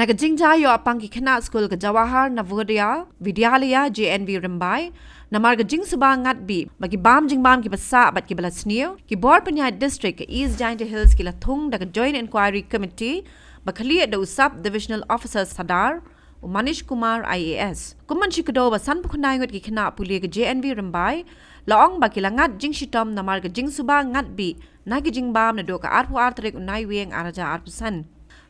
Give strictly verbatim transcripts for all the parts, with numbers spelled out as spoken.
Na ka jingjia ïoh pang ki khynnah skul ka Jawahar Navodaya Vidyalaya J N V Rymbai, namar ka jingsuba ngat bih ba ki bam jingbam kiba sah bad kiba la sniew, ki bor pynïaid district ka East Jaintia Hills ki la thung da ka Joint Inquiry Committee ba khlieh da u Sub Divisional Officer Sadar, u Manish Kumar I A S. Kum ban shakdew ba sanphew khyndai ngut ki khynnah pule ka J N V Rymbai la ong ba ki la ngat jingshitom namar ka jingsuba ngat bih na ki jingbam naduh ka arphew ar tarik u Naiwieng ar hajar arphew san.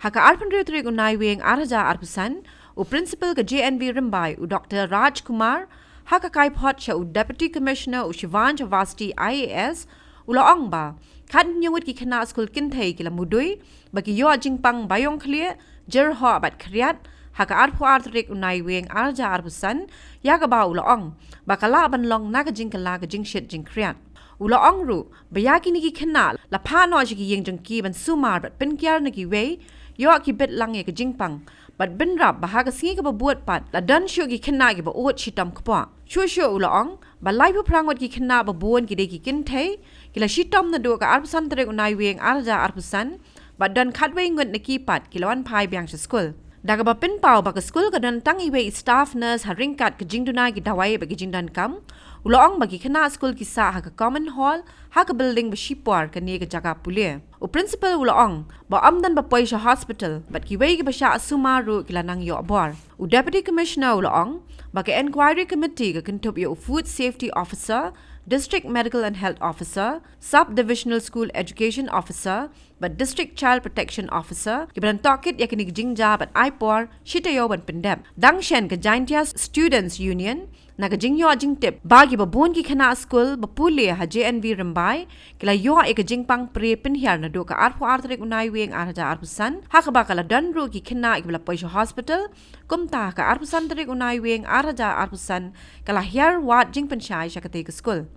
Ha ka arphew hynriew tarik u Naiwieng ar hajar arphew san, u Principal ka J N V Rymbai, u Doctor Raj Kumar, ha ka kaiphod sha u Deputy Commissioner, u Shivansh Awasthi I A S, u la ong ba khathynñiew ngut ki khynnah skul kynthei ki la mudui ba ki ïoh jingpang baïong khlieh, jyrhoh bad khriat ha ka arphew ar tarik u Naiwieng ar hajar arphew san, ïa kaba u la ong ba ka lah ban long na ka jingkylla ka jingshit jingkhriat. U la ong ruh ba ïa kine ki khynnah la phah noh sha ki ïing jong ki ban sumar bad pynkiar na kiwei, ïoh ki bit lang ïa ka jingpang bad bynrap ba ha ka sngi kaba bud pat la don shuh ki khynnah kiba ud shitom kpoh. Shuh shuh u la ong ba laiphew phra ngut ki khynnah ba bun ki dei ki kynthei, ki la shitom naduh ka arphew san tarik u Naiwieng ar hajar arphew san, bad don khatwei ngut na ki pat ki la wan phai biang sha skul. Da kaba pynpaw ba ka skul ka don tang iwei i staff nurse ha ryngkat ka jingduna ki dawai bad ki jingdonkam, u la ong ba ki khynnah skul ki sah ha ka common hall ha ka building ba shipor kane ka jaka pule. U Principal u la ong ba ym don ba poi sha hospital bad kiwei kiba shah sumar ruh ki la nang ïoh bor. U Deputy Commissioner u la ong ba ka Inquiry Committee ka kynthup ïa u Food Safety Officer, District Medical and Health Officer, Sub Divisional School Education Officer bad District Child Protection Officer kiba don tohkit ïa kane ka jingjia bad ai por shi taïew ban pyndep. Dang shen ka Jaintia Students Union, na ka jingïoh jingtip ba kiba bun ki khynnah skul ba pule ha J N V Rymbai ki la ïoh ïa ka jingpang pre pynhiar naduh ka arphew ar tarik u Naiwieng ar hajar arphew san, ha kaba ka la don ruh ki khynnah kiba la poi sha hospital. Kumta ha ka arphew san tarik u Naiwieng ar hajar arphew san ka la hiar wad jingpynshai sha katei ka skul.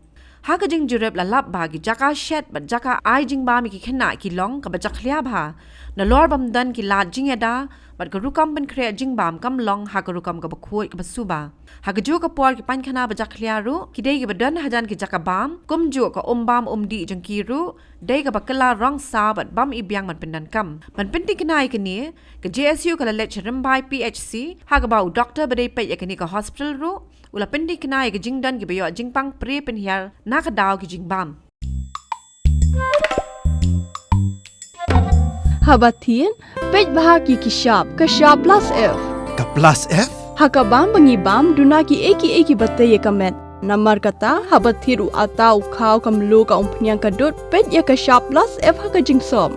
Ha ka jingjurip la lap ba ki jaka shet bad jaka ai jingbam ïa ki khynnah ki long kaba jakhlia bha, nalor bym don ki lad jingïada bad ka rukom pynkhreh jingbam kam long ha ka rukom kaba khuid kaba suba. Ha kajuh ka por ki painkhana ba jakhlia ruh ki dei kiba don hajan ki jaka bam, kumjuh ka um bam um dih jong ki ruh dei kaba kylla rong saw bad bym ibiang ban pyndonkam. Ban pyntikna ïa kane, ka J S U ka la leit sha Rymbai P H C, ha kaba u doktor ba dei peit ïa kane ka hospital ruh u la pyntikna ïa ka jingdon kiba ïoh jingpang pre pynhiar na ka daw ki jingbam. Haba thied, peit bha ki ki shap, ka shap plus F. Ka plus F? Ha ka bam ba ngi bam, duna ki ei ki ei kiba tei ïa ka met. Namar kata, haba thied u atta u khaw ka mluh ka umphniang ka dud, peit ïa ka shap plus F ha ka jingsop.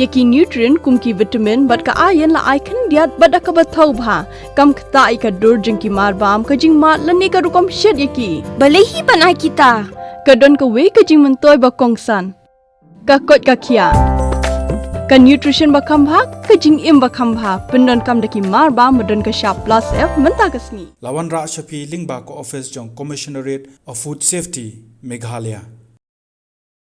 Ïa ki nutrient kum ki vitamin bad ka iron la ai khyndiat bad da kaba thaw bha. Kam ktah ïa ka dur jong ki mar bam, ka jingmad lane ka rukom shet ïa ki. Balei hi ban ai kita? Ka don kawei ka jingmyntoi ba kongsan. Ka koit ka khiah. Ka nutrition ba kham bha, ka jingim ba kham bha. Pyndonkam da ki mar bam ba don ka shap plus F mynta ka sngi. La wanrah sha phi lyngba ka office jong Commissionerate of Food Safety, Meghalaya.